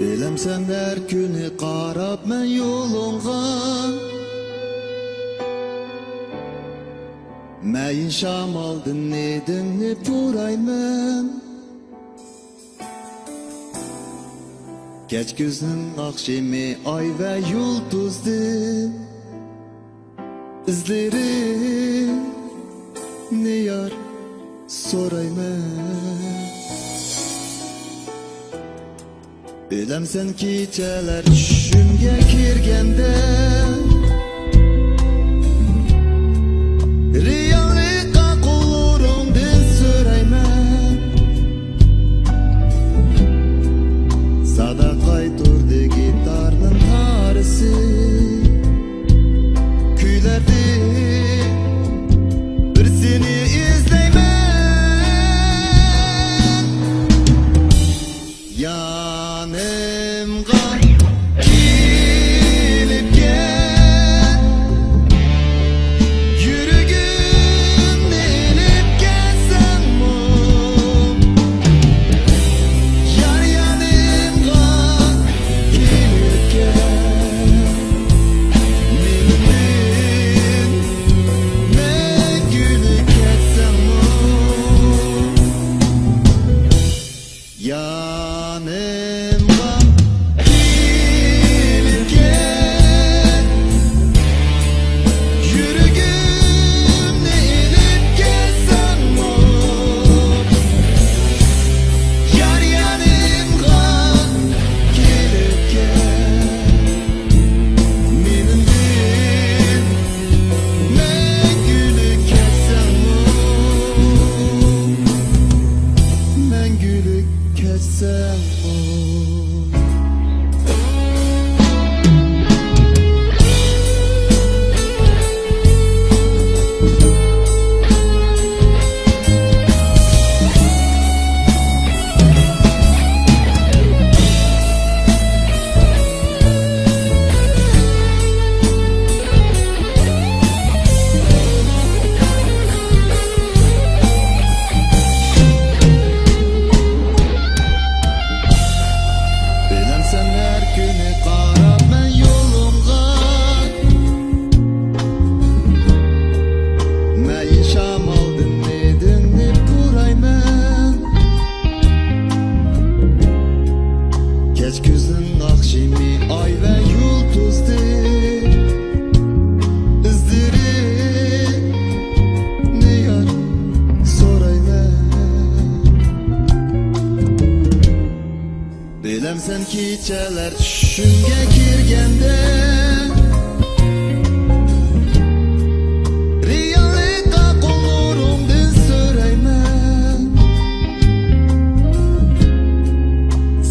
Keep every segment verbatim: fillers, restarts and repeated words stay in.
بىلەمسەن، ھەر كۈنى قاراپ مەن يولۇڭغا، مەيىن شامالدىن ھىدىڭنى پۇرايمەن. كەچ كۈزنىڭ ئاخشىمى ئاي ۋە يۇلتۇزدىن ئىزلىرىمنى يار سورايمەن. بىلەمسەن، كېچىلەر چۈشۈمگە كىرگەندە، رېئاللىققا قوللىرىڭدىن سۆرەيمەن. سادا قايتۇردى گىتارنىڭ تارىسى. كۈيلەردىن بىرسىنى ئىزدەيمەن. يانىمغا كېلىپ كەل، يۈرىكىمنى ئېلىپ كەلسەڭمۇ، يار يانىمغا كېلىپ كەل، مېنىڭدىن مەڭگۈلۈك كەتسەڭمۇ. يانىمغا كېلىپ كەل، يۈرىكىمنى ئېلىپ كەتسەڭمۇ، يار يانىمغا كېلىپ كەل، مېنىڭدىن مەڭگۈلۈك كەتسەڭمۇ، مەڭگۈلۈك كەتسەڭمۇ. بىلەمسەن، ھەر كۈنى قاراپ مەن يولۇڭغا، مەيىن شامالدىن ھىدىڭنى پۇرايمەن. كەچ كۈزنىڭ ئاخشىمى ئاي ۋە يۇلتۇزدىن ئىزلىرىمنى يار سورايمەن. بىلەمسەن، كېچىلەر چۈشۈمگە كىرگەندە، رېئاللىققا قوللىرىڭدىن سۆرەيمەن.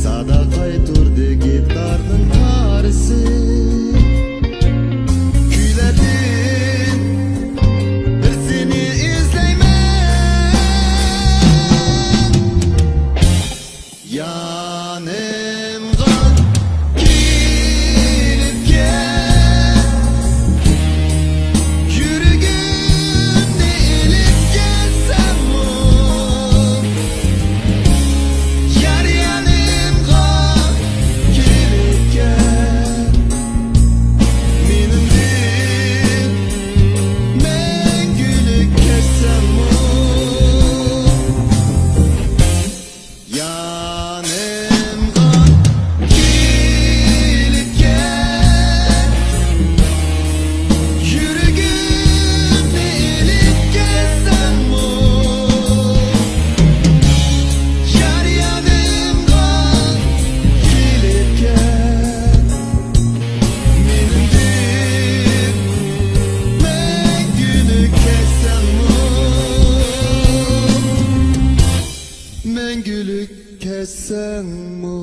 سادا قايتۇردى گىتارنىڭ تارىسى. كۈيلەردىن بىرسىنى ئىزلەيمەن. يانىمغا كېلىپ كەل، يۈرىكىمنى ئېلىپ كەتسەڭمۇ، يار يانىمغا كېلىپ كەل، مېنىڭدىن مەڭگۈلۈك كەتسەڭمۇ. يانىمغا كېلىپ كەل، يۈرىكىمنى ئېلىپ كەتسەڭمۇ، يار يانىمغا كېلىپ كەل، مېنىڭدىن مەڭگۈلۈك كەتسەڭمۇ. مەڭگۈلۈك كەتسەڭمۇ.